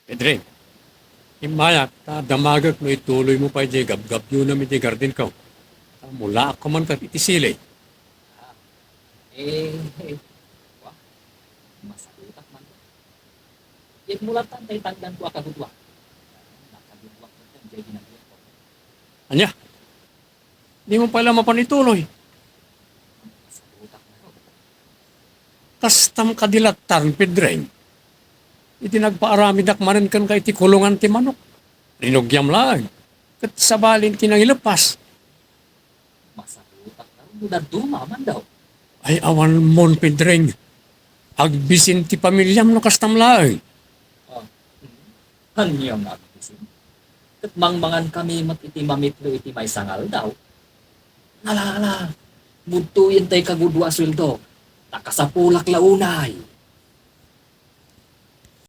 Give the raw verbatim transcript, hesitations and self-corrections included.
Pedring, immayak ta damagek no ituloymo pay diay gabgabyonam idiay gardenko. Ta mulaakko man ket iti sili. Ah, eh, eh, wa, masagutak man. Ket mulattan tay tangdanko a kagudua. Nakagudua ket diay ginagayko. Ania? Dimo pay la mapan ituloy. Kastam kadi lattan, Pedring. Iti nagpaaramidak manen kenka iti kulongan ti manok. Rinugiam laeng. Ket sabali ti nangileppas. Masagutak na no dadduma man daw. Ay, awan mon, Pedring. Agbisin ti pamiliam no kastam laeng. Ah, hmm. Ania nga agbisin? Ket mangmangan kami met iti mamitlo iti maysa nga aldaw. Ala, ala, budtoyen tay kagudua a sueldo. Ta kasapulak la unay.